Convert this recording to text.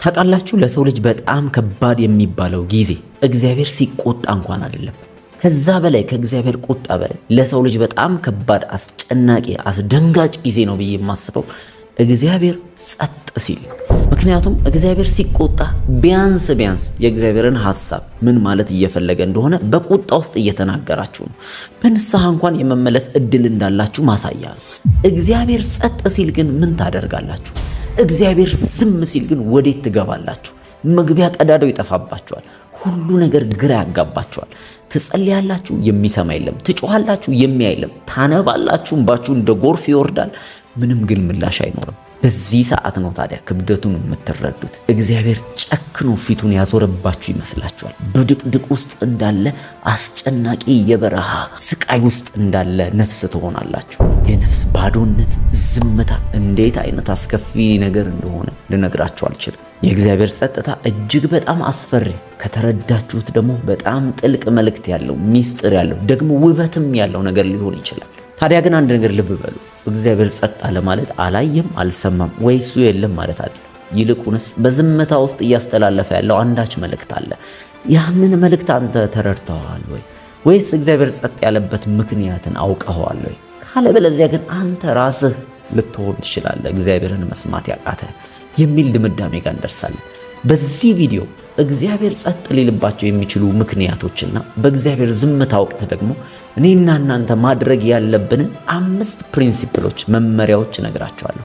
ታውቃላችሁ፣ ለሰው ልጅ በጣም ከባድ የሚባለው ጊዜ እግዚአብሔር ሲቆጣ እንኳን አይደለም። ከዛ በላይ፣ ከእግዚአብሔር ቁጣ በላይ ለሰው ልጅ በጣም ከባድ፣ አስጨናቂ፣ አስደንጋጭ ጊዜ ነው ብዬ የማስበው እግዚአብሔር ጸጥ ሲል። ምክንያቱም እግዚአብሔር ሲቆጣ ቢያንስ ቢያንስ የእግዚአብሔርን ሐሳብ ምን ማለት እየፈለገ እንደሆነ በቁጣ ውስጥ እየተናገራችሁ ነው። በንስሐ እንኳን የመመለስ እድል እንዳላችሁ ማሳያ ነው። እግዚአብሔር ጸጥ ሲል ግን ምን ታደርጋላችሁ? እግዚአብሔር ዝም ሲል ግን ወዴት ትገባላችሁ? መግቢያ ቀዳዳው ይጠፋባችኋል። ሁሉ ነገር ግራ ያጋባችኋል። ትጸልያላችሁ፣ የሚሰማ የለም። ትጮኻላችሁ፣ የሚያይ የለም። ታነባላችሁ፣ እንባችሁ እንደ ጎርፍ ይወርዳል። ምንም ግን ምላሽ አይኖርም። በዚህ ሰዓት ነው ታዲያ ክብደቱን የምትረዱት። እግዚአብሔር ጨክኖ ፊቱን ያዞረባችሁ ይመስላችኋል። በድቅድቅ ውስጥ እንዳለ አስጨናቂ የበረሃ ስቃይ ውስጥ እንዳለ ነፍስ ትሆናላችሁ። የነፍስ ባዶነት፣ ዝምታ እንዴት አይነት አስከፊ ነገር እንደሆነ ልነግራችሁ አልችልም። የእግዚአብሔር ጸጥታ እጅግ በጣም አስፈሪ፣ ከተረዳችሁት ደግሞ በጣም ጥልቅ መልእክት ያለው፣ ሚስጥር ያለው፣ ደግሞ ውበትም ያለው ነገር ሊሆን ይችላል። ታዲያ ግን አንድ ነገር ልብ በሉ። እግዚአብሔር ጸጥ አለ ማለት አላየም፣ አልሰማም ወይ እሱ የለም ማለት አይደለም። ይልቁንስ በዝምታ ውስጥ እያስተላለፈ ያለው አንዳች መልእክት አለ። ያንን መልእክት አንተ ተረድተዋል ወይ? ወይስ እግዚአብሔር ጸጥ ያለበት ምክንያትን አውቀኸዋል ወይ? ካለበለዚያ ግን አንተ ራስህ ልትሆን ትችላለህ እግዚአብሔርን መስማት ያቃተ የሚል ድምዳሜ ጋር እንደርሳለን። በዚህ ቪዲዮ እግዚአብሔር ጸጥ ሊልባቸው የሚችሉ ምክንያቶችና በእግዚአብሔር ዝምታ ወቅት ደግሞ እኔና እናንተ ማድረግ ያለብንን 5 principle ኦች፣ መመሪያዎች እነግራችኋለሁ።